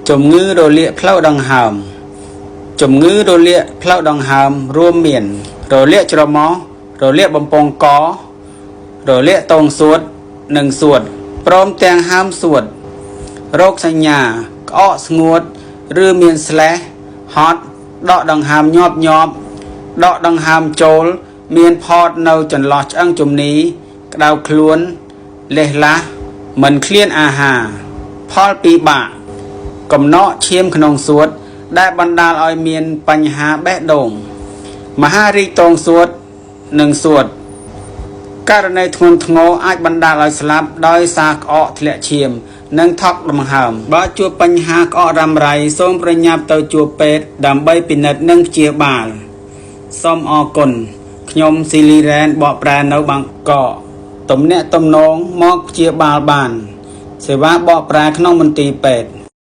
ជំងឺរលាកផ្លូវដង្ហើម ជំងឺរលាកផ្លូវដង្ហើមរួមមាន រលាកច្រមុះរលាកបំពង់ករលាកទងសួតនិងសួតព្រមទាំងហើមសួតរោគសញ្ញាក្អកស្ងួតឬមានស្លេះហត់ដកដង្ហើមញាប់ញាប់ដកដង្ហើមចូល មានផតនៅចន្លោះឆ្អឹងជំនីក្តៅខ្លួនលះឡាស់មិនឃ្លានអាហារផលពិបាកកំណកឈាមក្នុងសួត ដែលបណ្ដាលឲ្យមានបញ្ហាបេះដូងមហារីកតងសួតនិងសួតករណីធ្ងន់ធ្ងរអាចបណ្ដាលឲ្យស្លាប់ដោយសារក្អកធ្លាក់ឈាម និងថក់ដង្ហើមបើជួបបញ្ហាក្អករ៉ាំរ៉ៃសូមប្រញាប់ទៅជួបពេទ្យដើម្បីពិនិត្យនិងព្យាបាលសូមអរគុណខ្ញុំស៊ីលីរ៉ែនបកប្រែនៅបាងកកទំនាក់ទំនងមកព្យាបាលបាន សេវាបកប្រែក្នុងមន្ទីរពេទ្យ